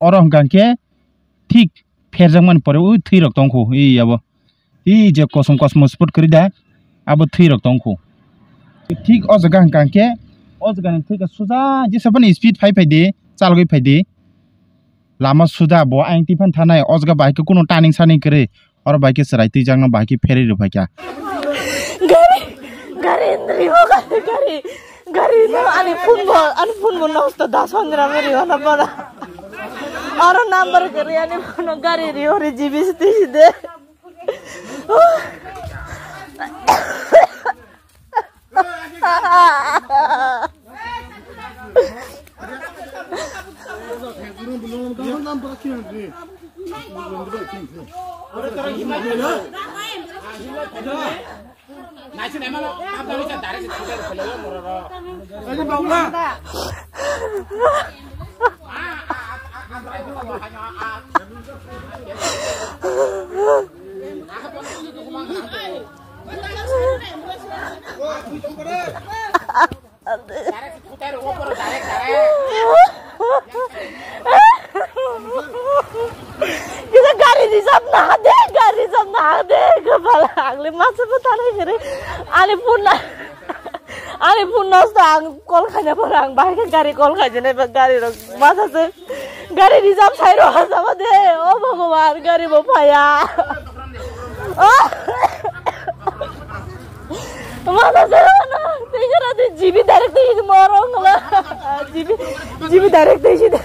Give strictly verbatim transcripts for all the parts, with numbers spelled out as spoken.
Oro hwnkha khe thik pherjakmani pore o thwi rok tongkhu, i abo. I je kosom kosom spot kwrwi da, abo thwi rok tongkhu. Thik o jaga hwnkha khe, o jaga ni thik suja jesa phano speed phai phai di, chalgwi phai di. Lama suja bo ayang twi phano thanai, o jaga bai khe kuno turning saning kwrwi. Oro bai khe chwrai twijakno bai khe pherwi rw phaikha. Gari, gari, gari, gari, gari, no, ani phone bo, ani phone bo nosto da, Sanjana bo riyo na bana. Oro number kwrwi ani phone gari riyo re G B twi si de. Kisa gari reserve na de, gari reserve na de, kepala ang le masa bo tanai kere. Ani phone na, ani phone nosto ang call khaina pore ang bahai khe gari call khaijana ba gari rok masa se gari reserve sai ro hasa ba de. O Bhagwan, gari bo phaya. O. Masa sero na, tingkara di G B direct di morong la. G B, G B direct di sini.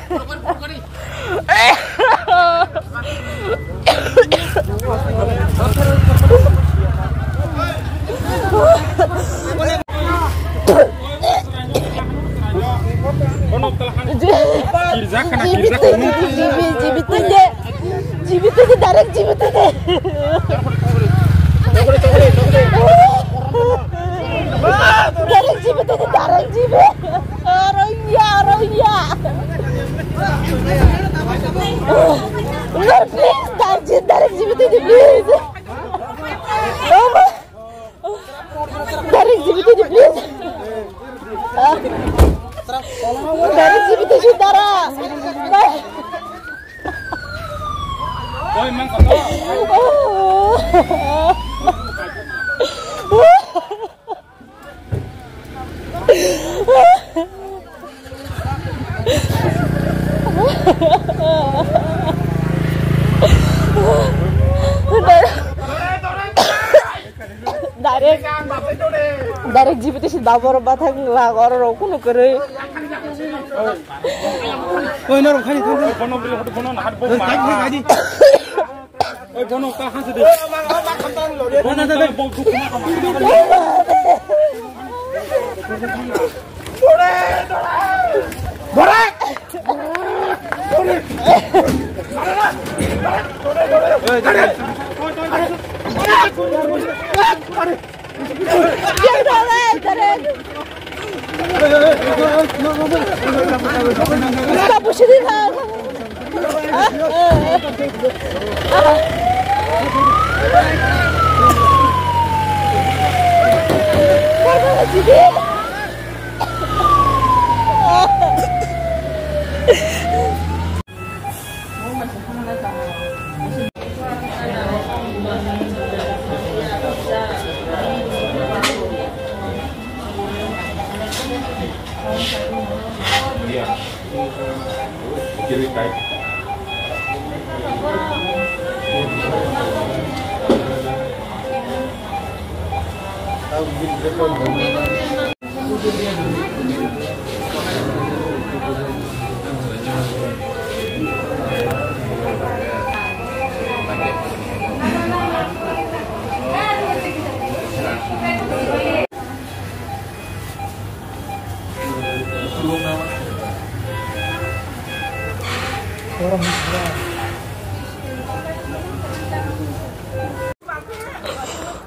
Kirjak kana, G B kirjak kana. G B, G B twi de. G B twi de, direct G B twi de. Direct G B twi de, direct G B. Aro ya, aro ya. Umar, please, direct, direct G B twi de, please. Umar. Direct G B twi di, please. Ah. Direct G B twi si dara. Oi, man, koto? Direct, direct G B twi si babor bathang la oro rok kunu kwrwi. Koi norok khani thang thang. Bono bri hoto bono hat bo ma. Oi, bono ta hanse de. Bono ta bo duk na kama. Bore! Bore!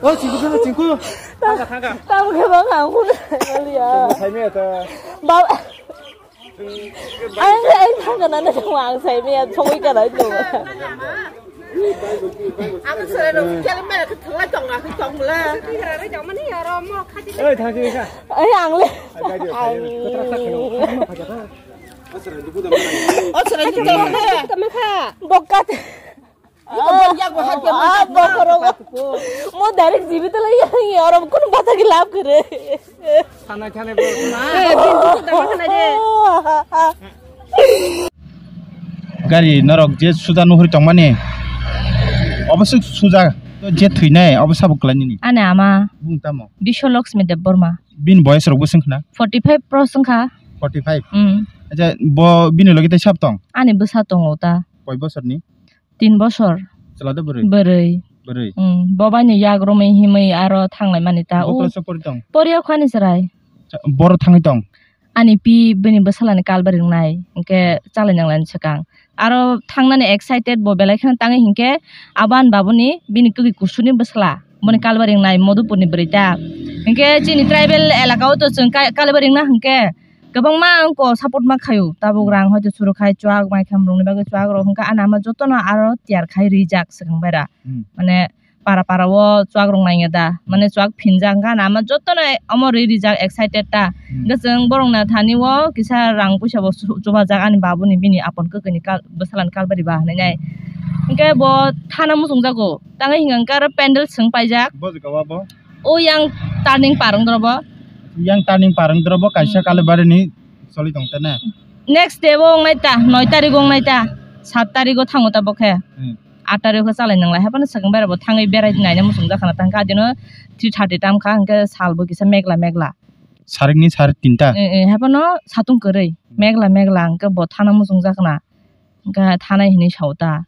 O, chingku, chingku. Thangka, thangka. Tamo khe bang ang khun ya. Saimaya ta. Baba. Ang, ang thangka na na ang saimaya, songwi ka na ito. Ang sare ro kya me thangla tong a tong la. Oi, thangki ka. Ai ang le. Ai, gai dia, gai dia. Kotra tak kena. Bokat. Mo direct jibit lai, oro kono bata ki lab kare. Gari norok je suja nuhuri tongmani, obo swk suja je thwinai, obo sabo kwlai nini? Ani ama. Bung tamo? Biswalakshmi Debbarma. Bini boyes rok bwswk wngkha na? Forty five plus wngkha. Forty five? Mm. Acha, bo bini logi tei sab tong? Ani bwsa tongo ta. Koi bosorni? Tin bosor. Chwla de bwrwi? Bwrwi. Bwrwi. Mm, bo bai ni yak romwi himwi aro thanglai mani ta. Bo class o pori tong? Pori o khani chwrai. Cha-, boro thangwi tong? Ani pi bini bwsala ni kalbari wngnai, hinkhe chalai nanglai swkang. Aro thangnani excited bo belai kheno tangwi hinkhe abo ani babuni bini kwgwi kusuni bwsala. Boni kalbari wngnai Madhupur ni bwrwi ta. Hinkhe chini tribal elaka o to chwng ka-, kalbari wngna hinkhe kwbangma wngkha support ma khaio. Tabuk rang hoito churu khai chuak mai kham rwngni bagwi chuak rok hinkhe ani ama jotono aro tiyar khai rijak swkang baira. Hmm. Mane para para o chuak rok nangya da, mane chuak phinjak hinkhe ani ama jotono omo rwi rijak excited ta. Hmm. Hinkhe chwng borok na thani o kisa rang puisa bo chu-, chubajak ani babuni bini apon kwkwi ni kal-, bwsala ni kalbari ba hinwi nai. Hinkhe bo thana muchung jago, tangwi hinkhe aro pandal swng paijak. Bo jaga o bo? O yang turning par wng doro bo. Yang turning par wng doro bo kaisa, hmm, kalbari ni choli tong tene. Next day bo wngnai ta, noi tarik o wngnai ta, sat tarik o thango ta bo khe. Hmm. Aat tarik o khe chalai nanglai, haphano swkang baira bo thangwi berai naina muchung jakha na tangkha adino three thirty tam kha, hinkhe sal bo kisa megla megla. Sarik ni sare tinta? Eh, eh, haphano satung kwrwi, hmm, megla megla hinkhe bo thana muchung jakha na, hinkhe thanai hinwi sao ta.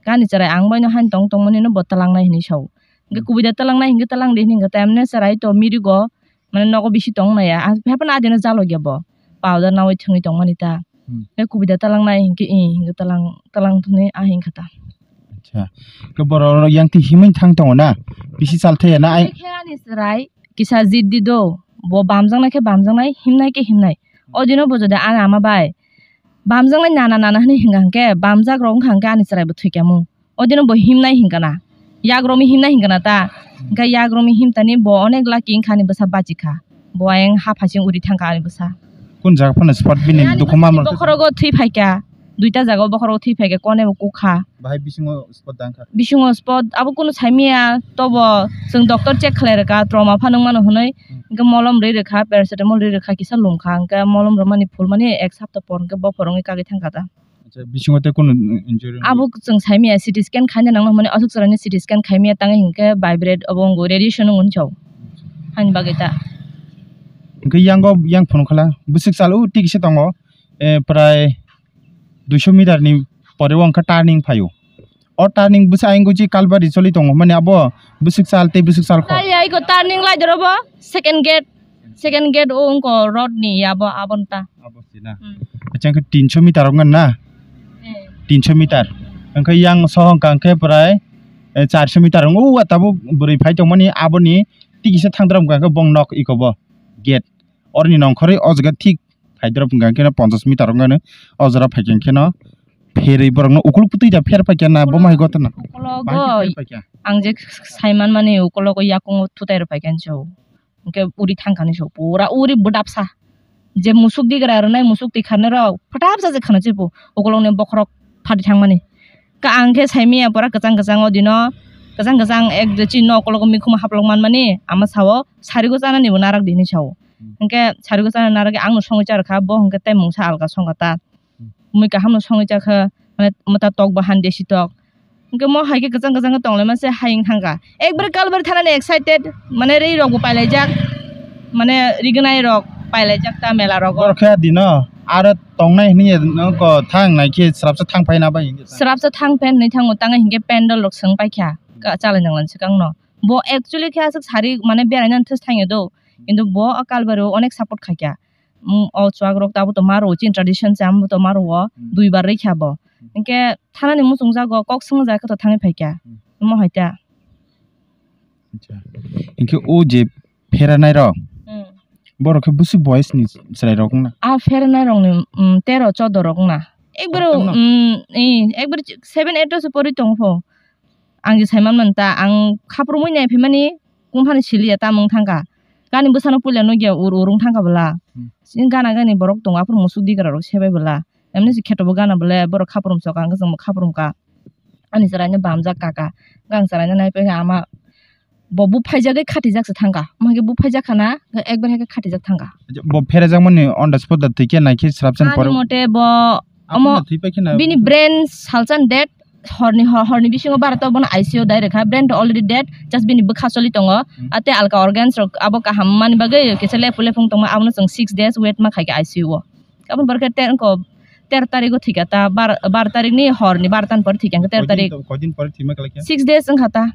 Gani chwrai ang bai no haino tong tongmani no bo twlangnai hinwi sao. Hinkhe, hmm, kubui da twlangnai hinkhe twlang di hinwi hinkhe, temne chwrai to mirigo, mane nogo bisi tong nai ya. Ang haphano adino jalogya bo. Powder nawi thwngwi tongmani ta. Hmm. Hinkhe kubui da twlangnai hinkhe, i, hinkhe twlang, twlang thwngwi a hinkha ta. Acha. Ke borok yang twi himwi thang tongo na? Bisi chal thaya na ai? Khe ani chwrai kisa jit di do. Bo bamjaknai khe bamjaknai, himnai khe himnai. O dino bo jodi ani ama bai bamjaknai nana nana hinwi hinga hinkhe, bamjak rok wngkha hinkhe ani chwrai bo thwikya mung. O dino bo himnai hinkha na. Yak romwi himnai hinkha na ta. Hinkhe yak romwi himtani bo onek lucky wngkha ani bwsa bachikha. Bo ayang ha phaising uri thangkha ani bwsa. Kun jaga phano spot bini ani dukhu bwsa ma ni mansa bokhorogo thwi phaikha. Duita jaga o bokhorogo thwi phaikha, kone bo kukha. Bahai bisingo spot dangkha. Bisingo spot abo kunu saimaya, tobo chwng doctor check khlai rwkha, trauma phano wngmano hwnwi. Hmm. Hinkhe molom rwi rwkha, paracetamol rwi rwkha, kisa lungkha, hinkhe molom rwmani phulmani ek sapta por hinkhe bokhorok wngwi kagwi thangkha ta. Acha, bisingo tei kunu injury wngya? Abo chwng saimaya, C T scan khaina nangno hwnmani, aswk chwraino C T scan khaimaya tangwi hinkhe vibrate obo wngo, radiation wngo hinwi sao. Haini bagwi ta. Hinkhe yango, yang phunukhala, bwswk chalo twi kisa tongo, eh, prai duiso meter ni pore o wngkha turning phaio. O turning bwsa ayang gwi kalbari choli tongo, mani abo bwswk chal tei bwswk chal kho. Chal ya iko turning lai doro bo, second gate, second gate o wngko road ni ya bo abon ta. Abo si na. Hmm. Acha, hwnkhe tinso meter wngkha na? Eh. Tinso meter. Hwnkhe yang sohong kha hwnkhe prai, eh, charso meter wngo, o tabuk bwrwi phai tongmani aboni tikisa thangdram hwnkha hwnkhe bong nok iko bo gate. Oroni nongkhorwi o jaga thik Haidrab hwnkha khe no ponchash meter wngkha no, o jora phaikha khe no pherwi borok no ukuluk putui da pher paikha na, bo mai gotna. Ukologo bahai khe pher paikha. Ang je saiman mani ukologo yakungo thutai rw paikha hinwi sao. Hwnkhe uri thangkha hinwi sao, pura uri bwdapsa. Je musuk digra rwnai, musuk twi kharnai rok phatapsa je khana chibo ukologni bokhorok phatwi thangmani. Ka ang khe saimaya pura kwchang kwchang o dino, kwchang kwchang ek je chini ukologo mikhuma haplok manmani ama sao, sarigo chanani bo narak di hinwi sao. Hmm. Hwnkhe sarigo chana narwgwi angno songwi charwkha, bo hwnkhe tei mungsa alka songkha ta. Hmm. Mui kahamno songwi chakha, mane mwta tok bo han desi tok. Hwnkhe mo hai khe kwchang kwchang khe tonglaima se hayung thangkha. Ekbare kalbari thanani excited, mane rwi rokbo pailaijak, mane rignai rok pailaijak ta mela rogo. Borok khe dino aro tongnai hinwi nokho thang nai khe swrapsa thang phaina bai hinwi. Swrapsa thang phen hinwi thango, tangwi hinkhe pandal rok swng paikha, ka-, chalai nanglan swkangno. Bo actually khe aswk sari mane beraina thus thangya do, kintu bo a kalbari o onek support khaikha. Mm, o chuak rok tabuk tongma rwo, chini tradition se amo tongma rwo, hmm, duibar rwikha bo. Hmm. Hinkhe thanani muchungjago, kok swngjago khe to thangwi phaikha. Hmm. Omo hai ta. Acha. Hinkhe o je pheranai rok, hmm, borok khe bwswk boyes ni chwrai rok wngna? A pheranai rok ni, mm, tero chodo rok wngna. Ekbaro, koktwma? Mm, eh, ekbaro seven eight rok se pori tongo pho. Ang je saiman manta, ang khaprumwi nai phaimani, kungphani siliya tamung thangkha. Gani bwsano puila nukya ur ur wng thangkha bwla. Hmm. Chini gana gani borok tongo, aphuru musuk digra rok sebai bwla. Emni se kheto bo gana bole borok khaprum soka, hwnkhe chwngbo khaprum ka. Ani chwraino bamjak kaka, hwnkhe ang chwraino naipai khe ama bo buphaijagwi khatijak se thangkha, omo hai khe buphaijak khana, hwnkhe ekbar hai khe khatijak thangkha. Bo pherajakmani on the spot da thwikhe naikhe swrapsa ni Ani pore mote bo Omo, Aphano thwi paikhe na bini brain salsa dead, horni, hor-, horni bisingo bara to bono I C U direct kha, brain to already dead, just bini bwkha choli tongo. Hmm. Ate alka organs rok abo kaham mani bagwi kisa lephu lephung tongma, abono chwng six days wait ma khaikha I C U o. Aboni pore khe ter-, wngkho tero tarikgo thwikha ta, bar-, baro tarikni horni baro tani pore thwikha, hwnkhe tero tarik. Koidin to-, koidin pore thwima kalaikha? Six days wngkha ta.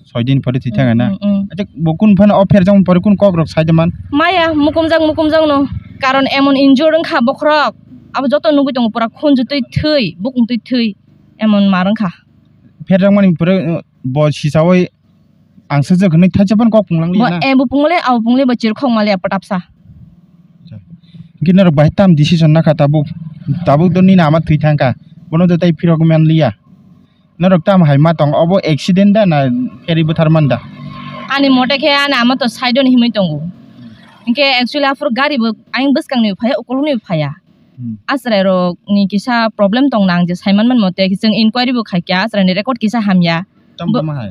Soi din pore thwi thangna. Mm, mm, mm. Acha bo kun phano o pherjak pore kun kok rok sai de man? Maya, mukumjak, mukumjak no. Karon emon injured wngkha bokhorok. Abo joto nugwi tongo pura khunju twi thwi, bukung twi thwi. Emon mar wngkha. Pherjak mani pore, uh, bo sisawi ang sajak hinwi thaisa phano kok punglang Bo liya na? Em bo pungle, abo pungle bo chirkhok maliya patapsa. Acha. Hwnkhe norok bahai tam decision nakha tabuk, tabuk do nini ama thwi thangkha. Bono do tai phirok man liya. Norok tamo hai ma tong, obo accident da na pherwi bwthar man da? Ani mote khe ani ama to side-o ni himwi tongo. Hinkhe actually aphuru gari bo ayang bwskang ni phaiya, ukuluk ni phaiya. Hmm. Achwrai rok ni kisa problem tong nang je sai man man mote, chwng inquiry bo khaikya, achwrai ni record kisa hamya. Tamo Bo-, tamo hai?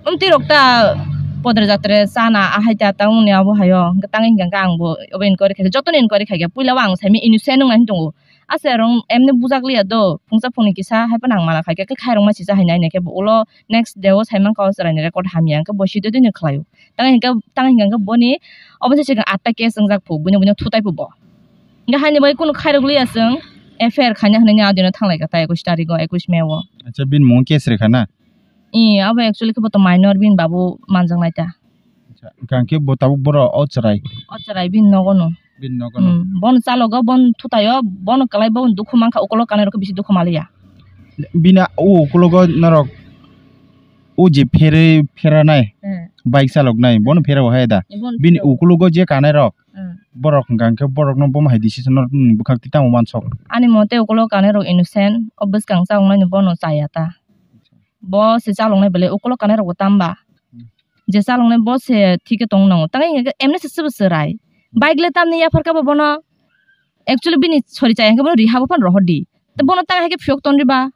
Umtwi rok ta podre jatre chana ahai ta tang ni abo hayo, hinkhe tang hinkhe ang bo obo inquiry khaikya, joto ni inquiry khaikya, puila o ang saimani innocent wng nai tongo. Ase rong emni bujak liya do, phungsa phungni kisa hai phano ang mana khai khe, khe khairok ma sisa hai nai nai khe bo ulo next day o sai mankha o chwrai ni record hamya, hwnkhe bo side dini khlaio. Tang hinkhe, tang hinkhe boni obo se chikon atta case wngjak phu, buino buino thutai phu bo. Hwnkhe haini bai kunu khairok liya chwng F I R khaina hwnwi ni adino thang lai kha ta ekush tarik o, ekush May o. Acha, bini mung case rwkha na? Ee, abo actually khe bo to minor bini babu manjak nai ta. Acha, hwnkhe bo tabuk boro o chwrai? O chwrai bini nogo no. Bini nogo no? Hmm, bono chalogo, bono thutaio, bono kwlai, bono dukhu mankha, ukolok kanai rok bisi dukhu maliya. Bini o ukologo norok o je phere, pheranai, Hmm. Bike chaloknai, bono pherao hai da? Ee, bono Bini pherao. Ukologo je kanai rok, Hmm. Borok hwnkha hwnkhe borokno bomo hai decision no bwkhak twi tamo wansok? Ani mote ukolok kanai rok innocent, o bwskang cha wngnai no bono chaya ta. Bo se chaloknai belai ukolok kanai rok bo tamba. Hmm. Je chaloknai bo se thik khe tong nango. Tang hinkhe emni se swbo chwrai. Bike le tamni yaphar kha bo bono. Actually bini sori chaya hinkhe bono rihabo phano rohor di. Tei bono tang hai khe phiyok ton riba.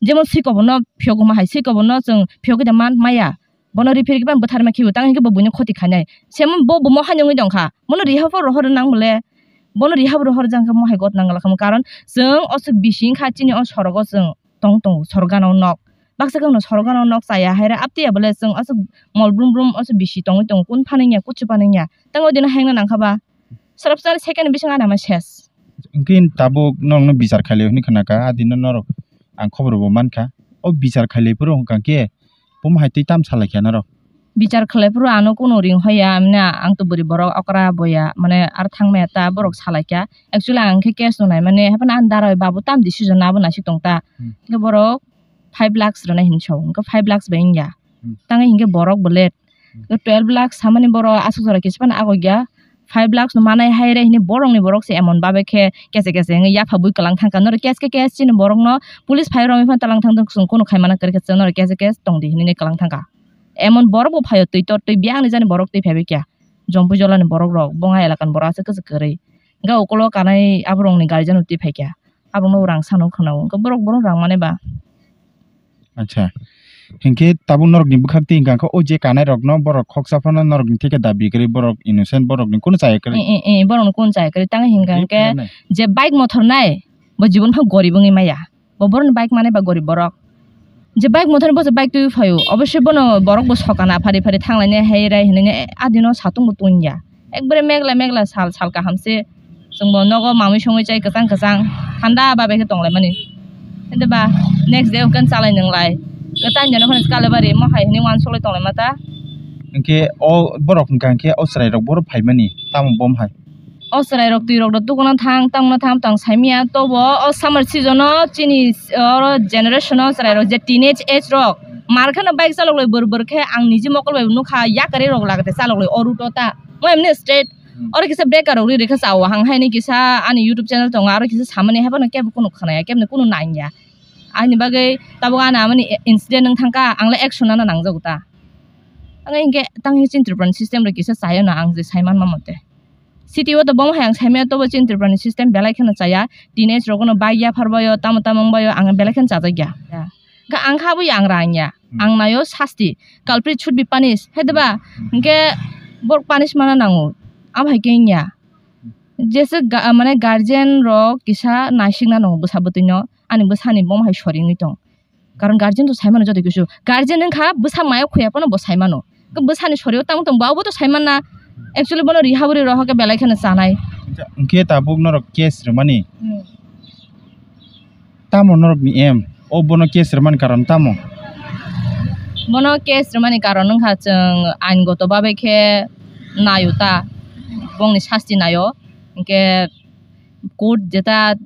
Jemon sikobo no phiyok ma hai sikobo no chwng phiyok da man maya. Bono riphi rikhi phano bwtharma khibo tang hinkhe bo buino khoti khainai. Semon bo bo mo hai nungwi tongkha. Bono rihabo rohor nang bole. Bono rihabo rohor jang khe mo hai got nang la khamu. Karon chwng o se bisi wngkha chini o sorogo chwng. tong tongo sorok gana o nok. Baksa khe uno sorok gana o nok chaya hai re aptwi ya bole chwng aswk mol brum brum aswk bisi tongwi tongo kun phaningya kuchu phaningya tang o dino hengna nangkha ba srapsa second bising ani ama ses. Hwnkhe tabuk norokno bichar khailai hwnwi khna kha a dino norok ang khobor bo mankha o bichar khailai phuru hwnkha khe bomo hai twi tam salai kha norok. Bichar khlai phuru ano kunu ring hoya, amne ang to bwrwi borok okra boya, mane aro thang maya ta borok salai kha. Actually ang khe case no nai mani, haphano ani dara bai babu tam decision abo naisik tong ta. Hmm. Hwnkhe borok five lakhs rwnai hinwi sa o, hwnkhe five lakhs bai wngya. Hmm. Tang hinkhe borok bo late. Hmm. Hwnkhe twelve lakhs samani borok aswk jora kisa phano agoi ya. Five lakhs no manai hai re hini borok ni borok se emon babe khe kese kese wngwi yapha bui kwlang thang kha. Norok case khe case chini borok no police phai romwi phano twlang thang thung chwng kunu khai mana kwrwi khe chwng norok case khe case tong di hinwi kwlang thang kha. Emon borok bo phaio twi tor twi biyang ni jani borok twi phaibai kya. Jompui jola ni borok rok bonga elaka ni borok aswk kwchwk kwrwi. Hwnkhe ukulok kanai aborok ni guardian rok twi phai kya. Aborok no rang sano khwna o. Hwnkhe borok bono rang mani ba. Acha. Hinkhe tabuk norok ni bwkhak twi hwnkha khe o je kanai rok no borok khoksa phano norok ni theke dabi kwrwi borok innocent borok ni kunu chaya kwrwi. Eh, eh, eh, borok ni kunu chaya kwrwi. Tang hinkha je hinkhe phai nai. Je bike mothor nai bo jibon pha gorib wngwi maya. Bo borok ni bike mani ba gorib borok. Je bike mothor ni bo je bike twi phaio. Obosoi bono borok bo sokana phari phari thang lainai hai rai hinui a dino satung bo tungya. Ekbare megla megla sal, sal kaham se. Chwng bo nogo mamui songui chai kwchang kwchang. Thanda ba bai khe tong lai mani. Hwnkhe ba next day hwnkhe chalai nung lai. Tang jani hwnwi Kalibari mo hai hwnwi uansuk lai tong lai ma ta. Hwnkhe o borok hwnkha hwnkhe o chwrai rok bohrok phai mani tamo bom hai? O chwrai rok twi rok rw tukuna thang, tamo thang tang sai manya. Tobo o summer season o chini oro generation o chwrai rok je teenage age rok mar kheno bike chalok lai bwrwi bwrwi khe ang niji mokol bai nukha yakarwi rok lagate chalok lai o route o ta. Mo emni straight. Hmm. Oro kisa breaker rok ri rikha chao hang haini kisa ani YouTube channel tongo, aro kisa samani haibano kebo kunu khnaya, keboni kunu nangya. Ani bagwi tabuk ani amani incident wng thangkha, ang le action nana nangjago ta. Ang hinkhe tang hinkhe chini Tripura ni system rok kisa chayano ang je sai manma mote. City o to bomo hai ang saimaya tobo chini Tripura ni system belai kheno chaya. Teenage rok no bai yaphar baio, tamo tamo wng baio, ang belai kheno chajak ya. Ya. Hwnkhe ang kha abo ya ang rang ya. Hmm. Ang naio sasti. Culprit should be punished. Hai diba? Hmm. Hwnkhe borok punish mana nango. Abo hai khe wngya. Jesa ga-, mane guardian rok kisa naisingna nango bwsa bwtwi no. Ani bwsani bomo hai sori wngwi tong. Karon guardian to sai mano joto kisu. Guardian wngkha bwsa mayo khuya phano bo sai mano. Bwsani sorio tamo tong bo abo to sai manna. Actually bono riha bwrwi rohor khe belai kheno chanai. Hwnkhe tabuk norok case rwmani. Hmm. Tamo norokni aim? O bono case rwmani karon tamo? Bono case rwmani karon wngkha chwng ain goto babe khe naio ta. Bongni sasti naio. Hwnkhe court jeta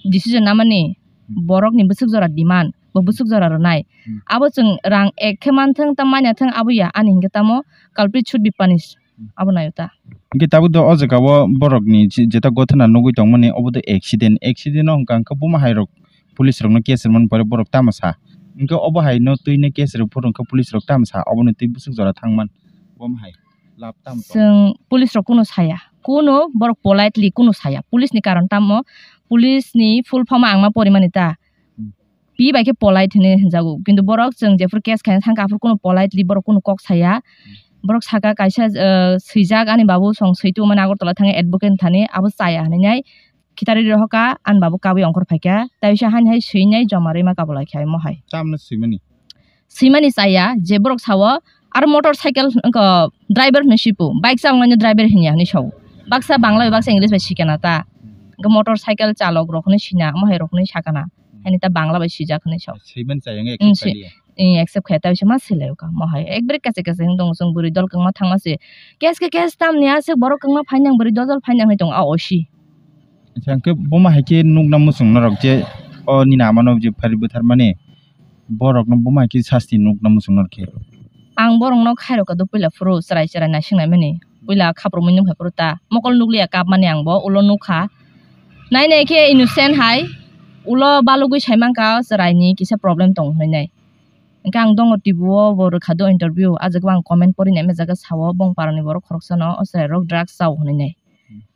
decision namani. Borokni bwswk jora demand, bo bwswk jora rwnai. Hmm. Abo chwng rang ek khe manthwng, ta manya thwng, abo ya, ani hinkhe tamo culprit should be punished. Hmm. Abo naio ta. Hinkhe tabuk do o jaga o borokni je-, jeta gothana nugwi tongmani, obo do accident. Accident o hwnkha hwnkhe buma hai rok police rokno case rwmani pore borok tamo sa. Hinkhe obo hai no twi no case rw phuru hwnkhe police rok tamo sa, obono twi bwswk jora thangman. Buma hai lab tamo tong. Chwng police rok kunu saya. Kunu borok politely kunu saya. Police ni karon tamo, police ni full form ang ma porimani ta. Hmm. Pi bai khe polite hinwi hinjago. Kintu borok chwng jephuru case khaina thangkha, aphuru kunu politely borok kunu kok saya. Hmm. Borok saka kaisa, eh, swijak ani babu song switu mane Agartala thangwi advocate thani abo chaya hinwi nai khitarwi rohorkha, ani babu kabui ongkhor phaikha. Tai bisa hani hai swinai joma rwima kabulai khe mo hai. Tamno swimani? Swimani chaya, je borok sao, aro motor cycle wngkha driver hinwi sipu, bike chawngnaino driver hinya hinwi sao. Baksa Bangla bai baksa English bai sikana ta. Wngkha motor cycle chalok rok hinwi sina, omo hai rok hinwi sakana. Haini ta Bangla bai sijak hinwi sao. Swimani chaya wngkha. Hmm, accept si-, khaliya. Eh, accept khaya ta bisa ma swilai oka, omo hai. Ekbare kachai kachai wng tongo chwng bwrwi dol kwngma thangma se. Case khe case tamni aswk borok kwngma phainang bwrwi dol dol phainang hinwi tongo a O C. Acha, hwnkhe buma hai khe nukna muchung norok je o nini amano je phari bwtharmani, borokno buma hai khe sasti nukna muchung norok khe? Ang borokno khairokha do puila phuru chwrai chwrai naisingnaimani. Puila khaprumwi nukha phuru ta mokol nukliya kapmani ang bo ulo nukha. Nai nai khe innocent hai ulo balugwi saimankha chwraini kisa problem tongo hinwi nai. Hwnkhe ang dongo T V o bo rwkha do interview, ah jaga o ang comment porinai, ah jaga sao bongparani borok khoroksano o chwrairok drugs chao hinwi nai.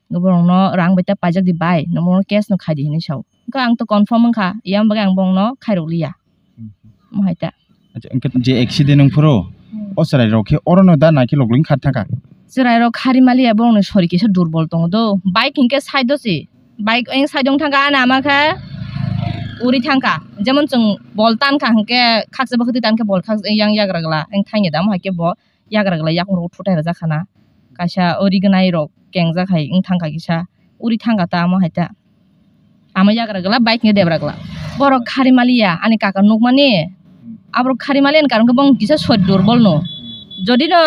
Borokno rang bai ta paijak di bai, nomo case no khai di hinwi sao. Hwnkhe ang to confirm wngkha, yang bagwi ang bongno khairok liya. Hmm. Omo hai ta. Acha, hwnkhe je accident wng phuru, hmm, o chwrai rok khe oro no da nai khe logling khar thangkha? Chwrai rok khari maliya, borokni sori kisa durbol tongo do. Bike hinkhe side o se, bike eng side o wng thangkha, ani ama khe uri thangkha. Jemon chwng bol tankha hinkhe khaksa bwkhwtwi tankhe bol khaksa yang yagra gla wng thangya da, omo hai khe bo yagra gla yakung rogo thutai rwjak khana. Kaisa o rignai rok kengjak hai wng thangkha kisa. Uri thangkha ta omo hai ta. Ama yagra gla bike ni debra gla. Borok khari maliya ani kaka nukmani. Aborok khari maliya ni karon khe bong kisa sori durbol no. Jodi no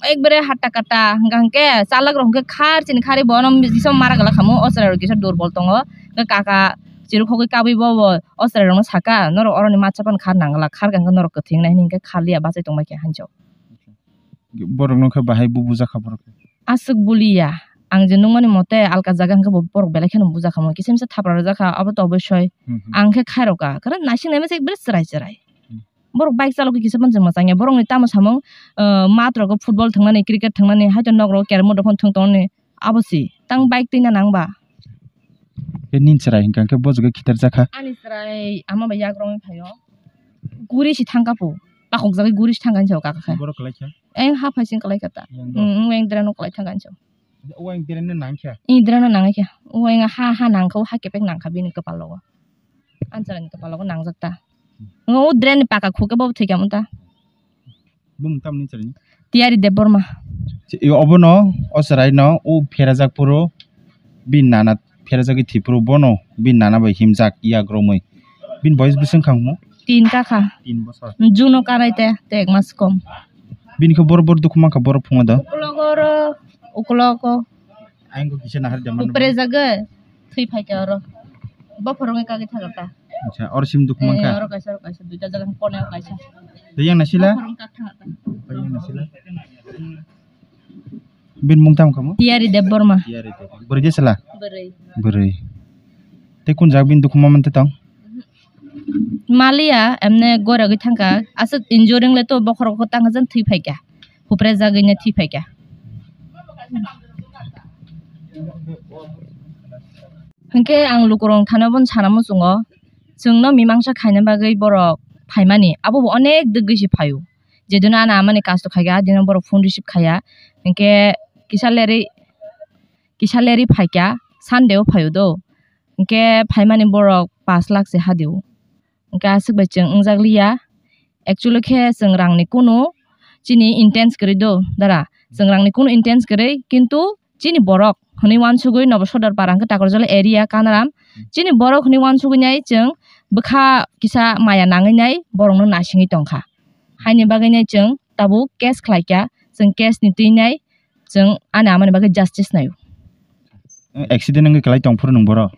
ekbare hatta katta hwnkha hwnkhe chalak rok hwnkhe khar chini khari bono kisa mara gla khamu o chwrai rok kisa durbol tongo. Hwnkhe kaka chiruk khogwi kabwi bo bo o chwrai rokno saka norok oroni matsa phano khar nang gla khar kha hwnkhe norok kwthwi wngnai hwnwi hwnkhe khar liya bachai tongbai kha hinjo. Borokno khe bahai bu bujakha borok khe? Aswk buliya. Ang je nukmani mote alka jaga hwnkhe bo borok belai kheno bujakha mo. Kisa misa thapra rwjakha, abo to obosoi. Hmm, hmm. Ang khe khairokha. Karon naising naima se ekbare chwrai chwrai. Hmm. Borok bike chalogwi kisa phano chwng mwchangya. Borokni tamo samung, ah, mat rogo football thwngnani, cricket thwngnani, haito nok rogo carrom board phano thwng tongnani. Abo se. Tang bike twina nang ba? Khe nini chwrai hwnkha khe bo jaga khitarjakha. Ani chwrai ama bai yagrongwi phaio. Guri si thangkha po. Pakhokjagwi guri si thangkha hinwi sao kaka khe. Borok kwlai kha? Eng ha phai sing kwlai kha ta. Yang bo? Mm, mm, eng dra no kwlai thangkha hinwi sao. O eng dra no nang kha? Eng dra no nang kha. O eng ha, ha nang kha, o ha kepek nang kha bini kwpal rogo. Ani chwrai ni kwpal rogo nangjak ta. O dra ni paka khuk khe bo thwi kha ta. Bumung tamni chwraini? Tiyari Debbarma. Obono o chwraino o pherajak phuru bini nana pherajagwi thwi phuru bono bini nana bai himjak yak romwi. Bini boyes bwswk wngkha hwnmo? Tin kakha. Tin bosor. Juno kanai te, te ek mas kom. Bini khe bor bor dukhu mankha borok phungo do. Uklogo oro, uklogo. Ayang ko kisa nahar jaman. Upre jaga, thwi phaikha oro. Bophor wngwi kagwi thangkha ta. Acha, oro sim dukhu mankha? Eh, oro kaisa, oro kaisa, duita jaga kone o kaisa. Tei yang nasila? Bophor wngkha thangkha ta. Tei yang nasila? Bin mung tam kamo? Tiyari Debbarma. Tiyari Debbarma. Bwrwi de sala? Bwrwi. Bwrwi. Tei kun jaga bin dukhu ma mantwi tong? Maliya, emne goragwi thangkha. Aswk injuring le to bokhorok tangkha jan thwi phaikha. Hupre jagwi ne thwi phaikha. Hinkhe ang lukurok thani bono sana muchungo, chwngno mimangsa khaina bagwi borok phaimani, abo bo onek dwgwi se phaio. Jeduno ano amani kasto khaikha, adino borok phone receive khaiya. Hinkhe kisa lerwi, kisa lerwi phaikha, Sunday o phaio do. Hinkhe phaimani borok pash lakh se hadio. Hinkhe aswk bai chwng wngjak liya. Actually khe chwng rangni kunu chini intense kwrwi do, dara. Chwng rangni kunu intense kwrwi, kintu chini borok hwnwi uansugwi Nobo Sodor para hinkhe Takarjala area Kanaram. Chini borok hwnwi uansugwi nai chwng bwkha kisa maya nangwi nai borokno naisingwi tongkha. Haini bagwi nai chwng tabuk case khlaikha, chwng case ni twi nai chwng ani amani bagwi justice naio. Accident wngwi kwlai tongphuru nwng boro?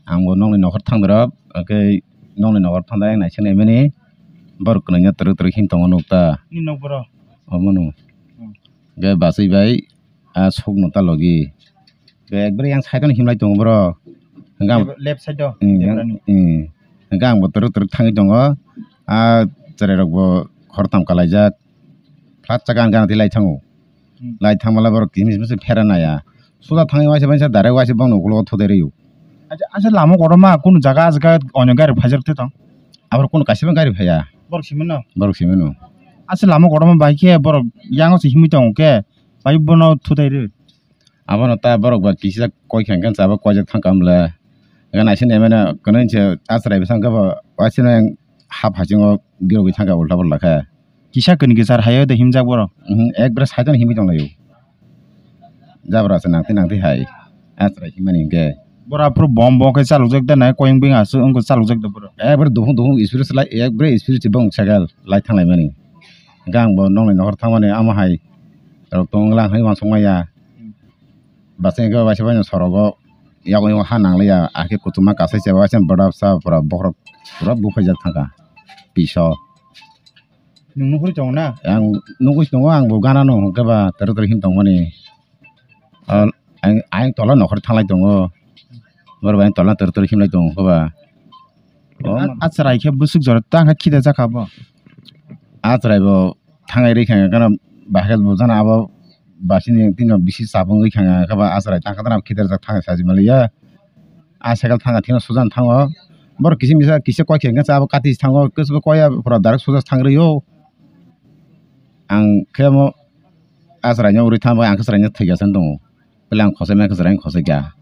Ang bo nokni nokhor thangdorop, hwnkhe nokni nokhor thangdorop ang naising naimani borok kwnaino twrwk twrwk him tongo nukta. Nini nok boro? Omono. Hmm. Hwnkhe bachwi bai a sukno ta logi. Hwnkhe ekbari yang side-o himlai tongo boro. Hwnkhe ang, left, left side-o, hmm, debrani. Hmm. Hwnkhe ang bo twrwk twrwk thangwi tongo. A chwrairok bo khoroktham kalaijak. Flat chakha ang gana twi lai thango. Hmm. Lai thangmala borok kimi kimi se phera naya. Suda thangwi waisa waisa direct waisa bongni ukulogo thudai rw-o. Acha, acha lama kotorma kunu jaga ajaga onyo gari phaijak twi tong? Aborok kunu kaisa bo gari phaiya. Borok simi no? Borok simi no. Acha lama kotorma bai khe borok yango se himwi tongo khe bai bono thudai rw. Abono ta borok ba kisa koi kha hwnkhe chaba koijak thang kam le. Ga naising naimano kwnaisa achrai bwsang khe bo waisa no yang hap hachingo girogwi thang kha ulta pulta khe. Kisa kini kichar hayo de himjak borok. Mhm, ekbare saitan himwi tonglaio. Jabra se nangti nangti hai. Achrai himani hwnkhe. Bora phuru bom bo khe chalokjak da nai koyeng bing aswk wngkhe chalokjak da borok. Ekbare duphung duphung spirit se lai, ekbare spirit se bong cycle lai thanglaimani. Hwnkhe ang bo nokni nokhor thangmani amo hai rok tong wngla hai uansuk maya. Bachai hwnkhe waisa bai sorogo yago yago ha nangliya, akhe kuchuma kasai se waisa bwdapsa pura bokhorok pura buphaijak thangkha piso. Nwng nukhuri tongo na? Ang nugui tongo, ang bo gana no hwnkhe ba tere tere him tongmani. Ang, ang tola nokhor thanglai tongo. Borok bai tola tere tere himlai tongo hwnkhe ba. O, a, achrai khe bwswk jora tang khe khide jakha bo. Achrai bo thangai rikha gana bahai bo jana abo basini tino bisi chapung rikha khe ba achrai tang khe tang khide jak thangai saji maliya. A cycle thanga thino sujan thango. Borok kisi misa kisa koi khe abo kati thango, kisa koi ya pura direct suja thang rio. Ang khe mo a chwraino uri thangbai ang khe chwraino thwikya se tongo. Bwle ang khosai mai khe chwraino khosai kha.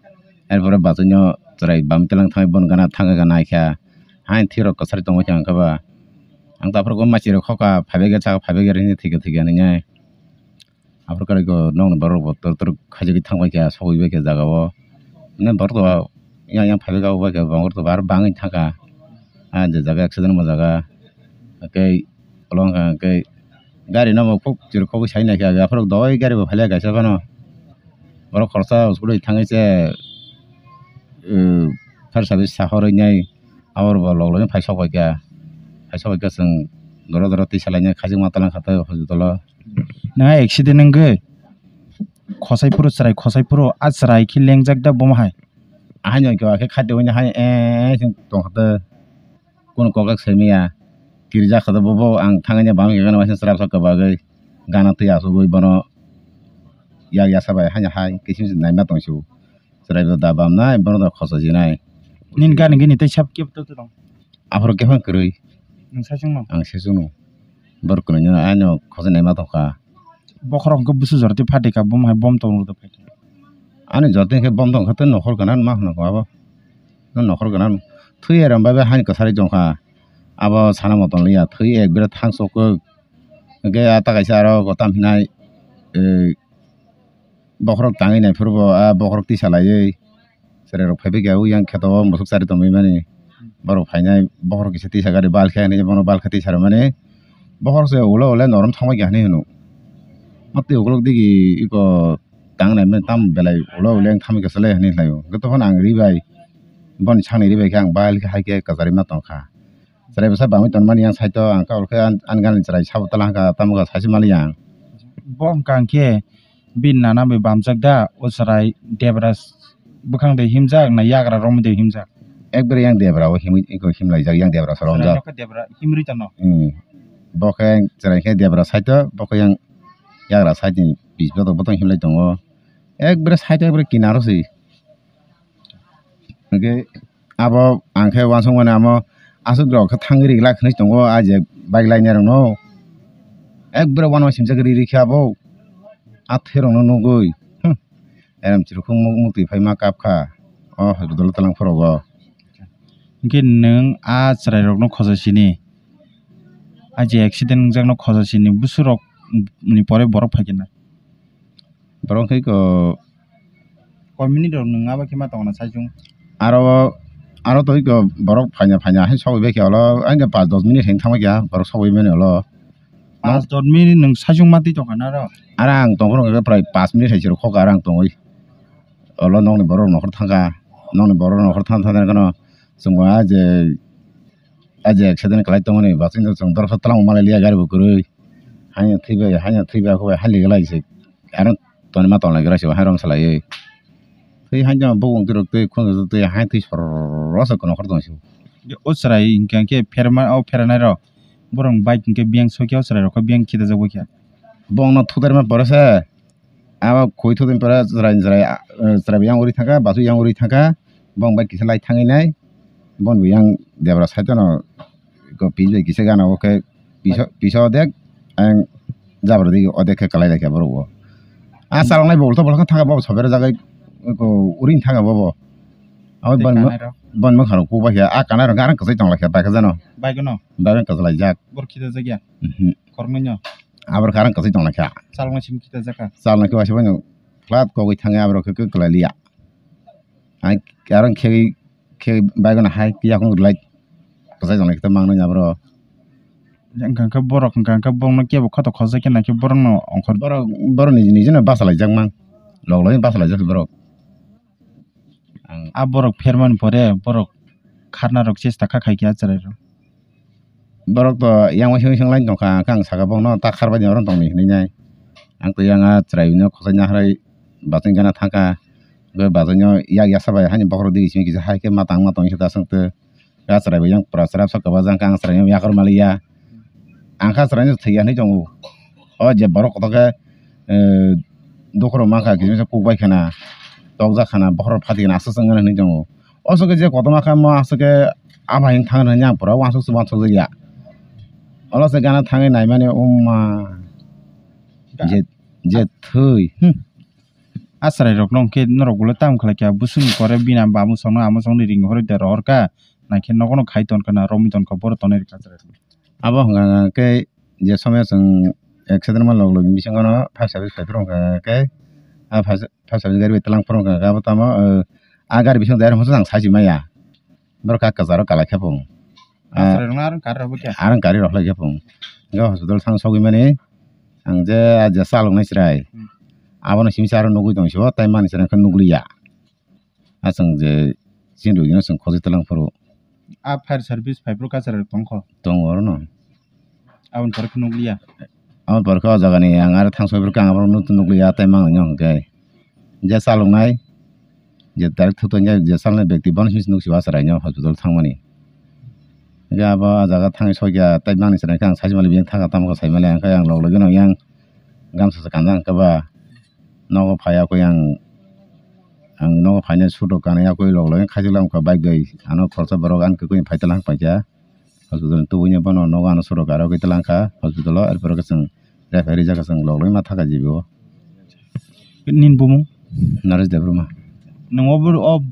Erpore bachai no chwrai bam telang thangwi bon gana thangwi gana kha. Hain thwi rok kwchari tongwi kha ang khe ba. Ang ta aphuru machirok khoka phaibai khe chakha phaibai khe hwnwi thwikya thwikya hwnwi. Aphuru kwrwi khe nokni borok bo tor tor khaijagwi thangbai kha, sogwi bai kha jaga o. Hwnwi borok to yang yang phaibai kha, abo bai kha borok to aro bangwi thangkha. Ah, je jaga accident wngma jaga. Tei ulo wngkha hwnkhe gari no bo khuk chwrwk khogwi sai naikha, aphuru doi gari bo phailai kaisa phano. Borok khoroksa scooty thangwi se, uh, fire service sahorwi nai. Abo bo lok lok phai sok bai kha, phai sok bai kha chwng doro doro twi salainai khajikma tlang kha tei hospital o. Nang accident wngwi khosai phuru chwrai, khosai phuru a chwrai khe lengjak da bomo hai. Ahai no khe kha twi hai eh tong kha twi. Kunu kok jak sai maya. Kirijak kha twi bobo ang thangwi bam khe gana waisa chwrap sak kwbagwi gana twi asugwi bono yak yasa bai haino hai kisim naima tong su. Chwrai bo da bam nai, bono da khosa jinai. Nini gana gini tei sab kebo tok tong? Aphuru khe phano kwrwi. Nwng saichung no? Ang saichung no. Borok kwrwi no ano khosa naima tong kha. Bokhorok hwnkhe bwswk jora twi phatikha, bom hai bom tong rwgwi phaikha. Ani jora twi khe bom tong kha tei nokhor gana ma hwno kha abo. No nokhor gana no. Thwi eram bai bai haino kwcharwi tong kha. Abo sana motom liya, thwi ekbera thang sok kwk. Hwnkhe a ta kaisa aro kotam hinai, eh, bokhorok tangwi nai phuru bo a bokhorok tisa laiwi chwrai rok phaibai kha, o yang kheto o musuk chari tongwi mani. Borok phainai bokhorok kisa tisa gari bal khe hinwi bono bal khe tisa rwmani. Bokhorok se ulo ulo norom thangbai kha hinwi hwno. Matwi ukuluk digi iko tang nai mani tam belai ulo ulo yang thangbai kha se le hinwi khlai o. Hwnkhe tokhono ang ri bai boni sakni ri bai khe ang bal khe hai khe kwchari ma tong kha. Chwrai bwsa bangwi tonmani yang side o ang khe ang ani gana ni chwrai sabo tala hwnkha tamo kha saisi mali yang. Bo hwnkha hwnkhe bini nana bai bamjak da o chwrai debra bwkhang de himjak na yagra romwi de himjak? Ekbare yang debra o himwi himlaijak yang debra soro himjak. Chwrai no khe debra himri tano. Hmm. Bo khe chwrai khe debra side o bo khe yang yagra side ni pis bothok bothok himlai tongo. Ekbare side o ekbare kinaro se. Hwnkhe abo ang khe uansukmani amo aswk rok khe thangwi rijlak hinwi tongo, ah je bike lainai rokno. Ekbare uanama simjak ri ri khe abo. Ah thwi rokno nugwi. Hmm. Erem chirkhung muk muk twi phai ma kap kha. O hospital o twlang phoro o. Hwnkhe nwng ah chwrai rokno khoja sini. Ah je accident wngjakno khoja sini. Busu rok ni pore borok phai khe na. Borok khe ko Koi minute rok nwng abo khe ma tongna saichung. Aro, aro to ko borok phaina, phaina hai sogwi bai khe olo, ai de panch dos minute hai thangma khe borok sogwi mani olo. Panch dos minute nwng saichung ma twi tongkha na ro? Aro ang tongphuru khe prai panch minute hai se rw khok aro ang tongwi. Olo nokni borok nokhor thangkha, nokni borok nokhor thang thang kheno chwng bo ah je, ah je accident khlai tongmani, bachai no chwng dorkha twlang malai liya gari bo kwrwi. Haino thwibai, haino thwibai, haino thwibai, hai liga lai se. Aro tongma tongla gira se, hai rong salai. Thwi hai jama bukung twi rok twi khunju twi hai twi sor rw se kono khor tong se. O chwrai hwnkhe hwnkhe pherma, o pheranai rok borok bike hwnkhe biyang sokya, o chwrai rok khe biyang khitajak bai kha. Bongno thutarma pore se. Abo koi thudin pore chwrai, chwrai, ah, chwrai bo yang uri thangkha, basu yang uri thangkha, bong bai kisa lai thangwi nai, bon bo yang debra side no ko pis bai kisa gana o khe piso, piso odek, ang jabra digi odek khe kalai lai kha borok bo. Ah, chaloknai bo ulto bolokhe thangkha bo, sobera jagai ko uring thangkha bo bo. Abo tei bon mo-, kanai rok? Bon mokha rok kuk bai kha, ah, kanai rok arang kwchai tong lai kha, bai kha jano. Bai kha no? Bai kha kwchai lai jak. Bor khita jak ya? Mhm. Khoroknwi no? Abor khe arang kwchai tong lai kha. Chaloknai simi khita jak kha? Chaloknai khe waisa bai no. Flat kogwi thangwi aborok khe kwklai liya. Ang arang khegwi, khegwi bike no hai yakung rwlai kwchai tongnai khe mangnai aborok. Hwnkha khe borok, hwnkha khe borokno kebo khato khojai khe nakhe borokno ongkhor. Borok, borok niji niji no bachalaijak mang. Log logni bachalaijak borok. Ang a borok phermani pore borok kharna rok chesta kha khai khe a chwrai rok. Borok to yang waising waising line tongkha, khe ang saka borokno ta kharbaidi oro tongdi hinwi nai. Ang to yang a chwraino khosai nahrai bachai gana thangkha. Bo bachai no yak yasa bai hani bokhorok digi simi kisa hai khe ma tang ma tong khe ta swng twi. A chwrai bo yang pura chwrai bwsa kwbajang khe ang chwraino yakar maliya. Ang kha chwraino thwi ya hinwi tongo. O je borok kotor khe, eh, dukhorok mankha kisa kisa kuk bai khana, tokjak khana, bokhorok phati khana aswk swng hinwi tongo. O swk khe je kotorma kha mo aswk khe ama hinwi thang hinwi ang pura uansuk se uansuk ya. Olo se gana thangwi naimani o ma. Je, je thwi. Hmm. A chwrai rokno hwnkhe norok ulo tamo khlai kha, busungni pore bini bamsongno amosongni ring horwi da rohor kha, nakhe nogono khai ton kha na romwi ton kha, boro tonwi rwkha chwrai rok. Abo hwnka khe je somoyo chwng accident ma log logni bisingo no fire service phaiphuru hwnka khe, a fire, fire service gari bai twlang phuru hwnka khe abo tamo, eh, a gari bisingo direct hwnsa ang sai si maya. Borok kha kwcharo kalai khe pung. Ah, chwrai rokno arang kari rok khe? Arang kari rok lai khe pung. Hwnkhe hospital thang sogwi mani ang je, ah, je chaloknai chwrai. Hmm. Abono simi se aro nugwi tong sio, tai mani chwrai khe nugliya. Ah, chwng je chini rwgwino chwng khojoi twlang phuru. Ah, fire service phai phuru kachwrai rok tong kho? Tongo orono. Aboni pore khe nukliya? Aboni pore khe o jagani ang aro thang soi phuru khe ang abono nuk-, nukliya, tei manglai no hwnkhe. Je chaloknai, je direct thutui je chaloknai bekti bono simi se nuk sio a chwraino hospital thangmani. Hwnkhe abo o jaga thangwi sokya tei mangni chwrai khe ang sai mali biyang thangkha tamo khe sai mali, hwnkhe ang log logino yang gamsa se kanjak hwnkhe ba nogo phai yakui ang, ang nogo phainai sudo kanwi yakui log logino khaijak lamkha bike bai ano khoroksa borok ani kwkui phai tlang paikha. Hospital ni tubuino bono nogo ano soro karo khe twlang kha hospital o, er pore khe chwng refer rijak kha chwng log logoi ma thang kha G B o. Nini bumung? Naresh Debbarma. Nwng o boro o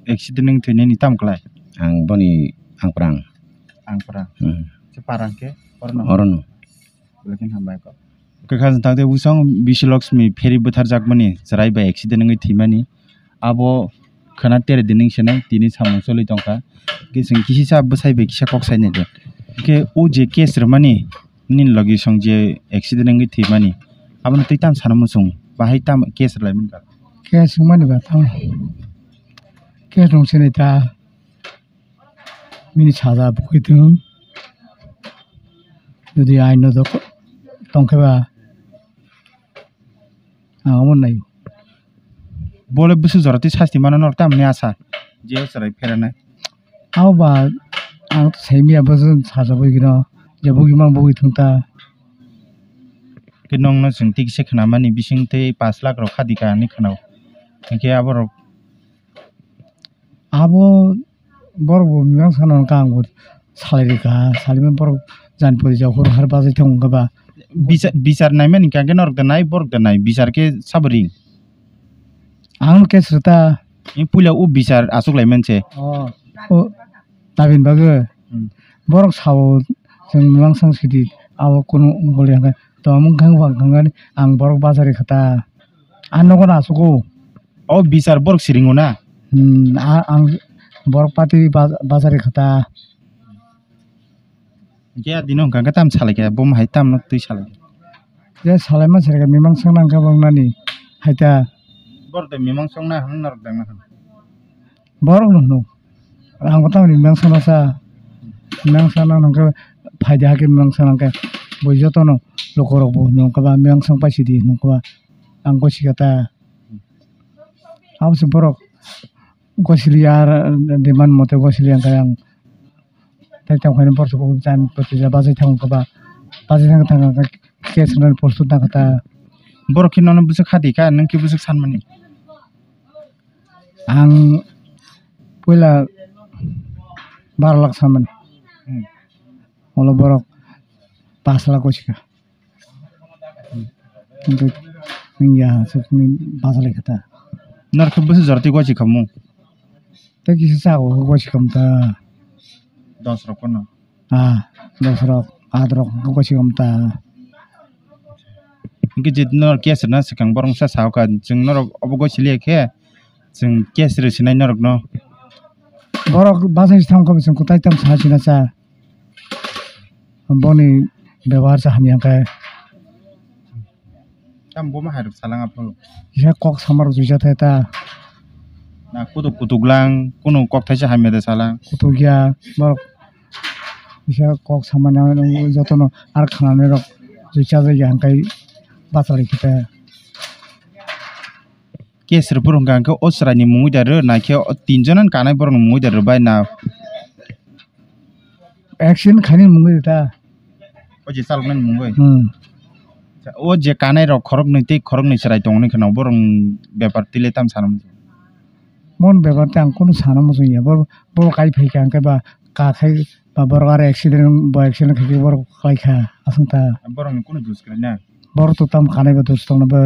accident wng thwinani tamo kwlai? Ang boni ang prang. Ang prang. Hmm. Khe parang khe orono? Orono. Belai kheno hambai kok. Kwkha chwng tangtwi bwsong Bisi Lakshmi ferry bwtharjakmani chwrai bai accident wngwi thwimani. Abo khwna tere dining se nai tini samung choli tongkha. Khe chwng kisisa bwsai bai kisa kok sai nai de. Khe o je case rwmani nini logi song je accident wngwi thwimani, abono twi tam sana muchung bahai tam case rwlai mankha. Case wngmani ba tamo. Case rwng se nai ta. Bini saja bukui thung. Jodi aino dok tongkhe ba ang omo nai. Bole bwswk jora twi sasti mano norok tamni asa je chwrai pheranai. Abo ba ang to sai miya bwswk saja bui gino je bugui mang bugui thung ta. Khe nokno chwng tikse khwnamani bising tei pash lakh rok khadi ka hinwi khwnao. Hinkhe aborok abo borok bo mimang sana hwnka ang bo salai rikha, salima borok jani pori jao horo har bajai thango hwnka ba. Bichar, bichar naimani hwnka khe norok da nai, borok da nai, bichar khe sabo ring. Ang no case rwta. Puila o bichar achuk lai manse. Oh, o tabin bagwi. Hmm. Borok sao chwng mimang sang sidi abo kunu boli hwnka. To mung khang bang khang ang borok bajai rikha ta. Ang nogo na achugo. O bichar borok siringo na? Hmm, a-, ang borok party ba-, bajari kha ta. Hinkhe a dino hwnka khe tam salai kha, bo hai tam no twi salai kha. Je salai ma salai kha, mimang song nang kha bang nani hai ta. Borok de mimang song na hwn norok dang na hwn. Borok no hwno. Ang bo tamni mangsa masa, mangsa nang nang khe phaidi hakhe mangsa nang khe bui jotono lukurok bo nung khe ba mangsa paisidi nung khe ba ang gosi kha ta. Abo se borok gosili ya, demand mote gosili ya khe ang tai tong khe borok bo jan poti ja bajai thang khe ba bajai thang thang khe case rwna postut nang khe ta. Borok khe nono bwswk khati kha, nwng khe bwswk sanmani? Ang puila baro lakh samani. Hmm. Ulo borok pash lakh gosi kha. Hmm. Hintu nwng ya aswkni bachalaikha ta. Norok khe bwswk jora twi gosi khamu? Tei kisa chao gosi khamu ta. Dos rok phano. Ah, dos rok, aat rok, gosi kom ta. Hingke je norok case rwna swkang borok sa sao kha, chwng norok obo gosi liya khe, chwng case rw sinai norok no. Borok bachai thang kho, chwng kwtai tam sa sina cha. Boni bebohar cha hamya khe. Tamo bo ma hai rok salang aphuru. Kisa kok samar juja thai ta. Na kutuk kutuk lang, kunu kok thaisa hamya de salang. Kutuk ya, borok kisa kok samani jotono ar khanani rok juja jai ya hingkai bachari khe ta. Case rwphuru hwnkha hwnkhe o chwraini mungwi da rw, naikhe o tinjonan kanai borokni mungwi da rw bai na. Accident khainani mungwi rw ta. O je chaloknani mungwi? Hmm. O je kanai rok khoroknwi tei khoroknwi chwrai tongni kheno borokni bepar twi le tam sana muchung? Mon bepar tei ang kunu sana muchung ya. Bo, bo kai phai kha hwnkhe ba ka khai ba borok aro accident, bo accident khai khe borok khlai kha aswk ta. Borokni kunu dos kwrwi na? Borok to tam kanai ba dos tongna ba.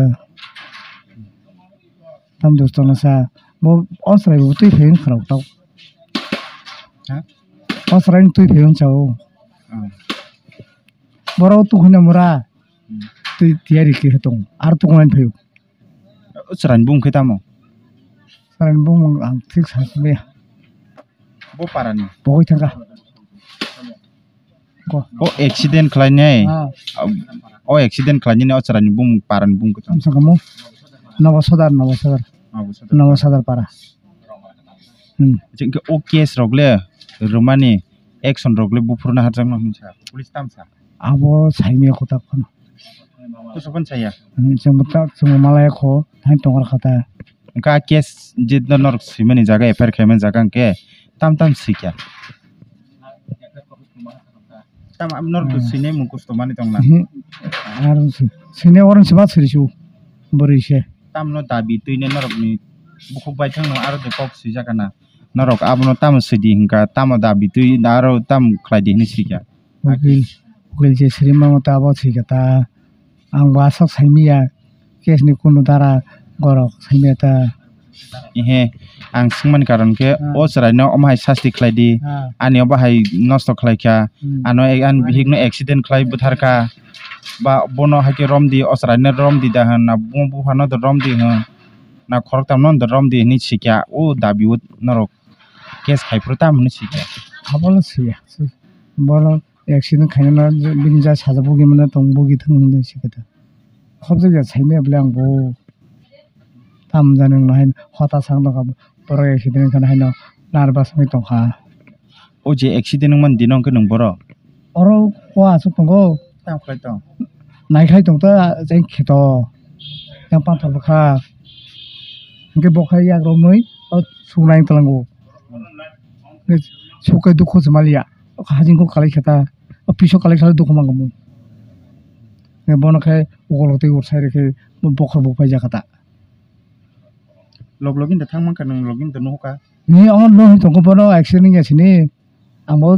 Tam dos tongna sa. Bo o chwrai bo twi phai wng khwrok tok. Ha? O chwrai twi phai wng chao. Hmm. Borok tukhuna mura. Hmm. Twi tiyari khe tong. Ar tukhuna phai. O chwraini bumung khe tamo? Chwraini bumung ang thik sa sibaya. Bo parani? Bo thangkha. Ko. O accident khlainai. Ah. O accident khlainani o chwraini bumung parani bumung khe tamo? Ang saka mo. Nobo Sodar, Nobo Sodar. Nobo Sodar. Nobo Sodar para. Hmm. Hingke o case rok le rwmani action rok le buphuruna harjakno hinsa. Police tamsa. Abo saimaya kotak phano. Kusuk phano saya. Hmm, chwngbo ta, chwngbo malaya kho, thaini tongra kha ta. Hwnkha case je norok swimani jaga, F I R khaimani jaga hwnkhe tam tam swikha. Tam norok Hmm. swinai mung kusto mani tongna. Mhm. Aro si-, swinai oro se ba sirisu bwrwi se. Tamno dabi twinai norokni bukhuk baithangno aro de kok swijakana. Norok abono tamo swidi hwnkha, tamo dabi twi aro tamo khlaidi hinwi swikha. Ukil, ukil je sirima mota abo thwikha ta. Ang bo aswk saimanya, case ni kunu dara gorok saimanya ta. Ehe, ang swngmani karon khe Ah. o chwraino omo hai sasti khlai di. Ah. Ani obo hai nosto khlai kha. Hmm. Ano e-, ani bihikno accident khlai bwthar kha. Ba bono hai khe rom di, o chwraino rom di da hwn, na buma buphano do rom di hwn, na khoroktamno do rom di hwnwi sikya. O dabi o norok case khai phuru tamo hwnwi sikya. Abono siya. Bono accident khainano bini ja saja bugimano tong bugi thung hwnwi sikha ta. Khobjak ya saimaya bwle ang bo. Tam jani wngno haino hota sak nokha borok accident wngkha haino nervous wngwi tongkha. O je accident wngmani dino hwnkhe nwng boro? Oro o aswk tongo. Tamo khlai tong? Naikhai tongta jeng kheto. Yang panthor bwkha. Hwnkhe bo khai yak romwi o suk nai tlango. Sukai dukhu se maliya. Hajing kok kalai khe ta. O piso kalai khe dukhu mangkha mung. Bono khe ukolok tei ursai rikhe bokhor bo paijak kha ta. Log login da thang mankha, nwng login da nuhukha. Ni omo no tongkho bono accident ya sini. Ang bo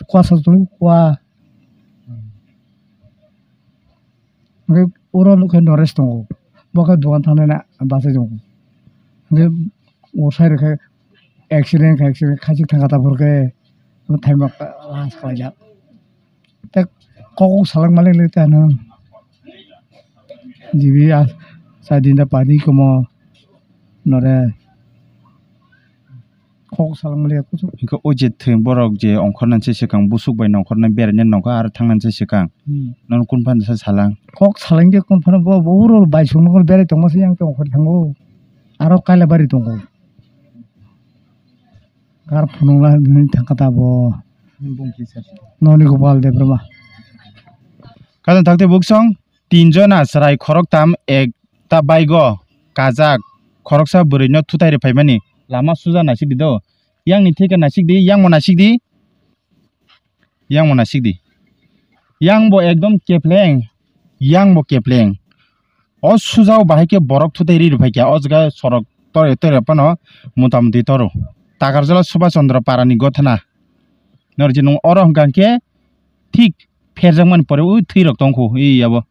kwasa tong kwa. Hwnkhe oro nukhe Noresh tongo. Bo khe dogan thangnai na bachai tongo. Hwnkhe o side khe accident khe accident khaisik thangkha ta phor khe thaima last khlaijak. Tei kok salang malik le tano. Jibi a sa din da padi komo nore. Kok salang malik kuchuk. Hingke o je thwi borok je ongkhornani se swkang busuk bai nongkhornai beraina nongkha aro thangnani se swkang. Hmm. Nono kun phano sa salang. Kok salang je kun phano bo bo uro bai sung nongkhor berai tongma se yang tongkhor thango. Aro kaila bari tongo. Gar phunukna hinwi thangkha ta bo. Noni Gopal Debbarma. Kaisa thakte buksong tinjona chwrai khoroktam ekta bike o kajak khoroksa bwrwino thutai rw phaimani lama suja naisik di do. Yang ni theke naisik di, yang bo naisik di. Yang bo naisik di. Yang bo ekdom kepleng, yang bo kepleng. O sujao bahai khe borok thutai ri rw phai kha. O jaga sorok tore tore phano mota moti toro. Takarjala Subhash Chandra Parani gothana. Noro je nung oro hwnkha khe thik pherjakmani pore o thwi rok tongkho. Ei abo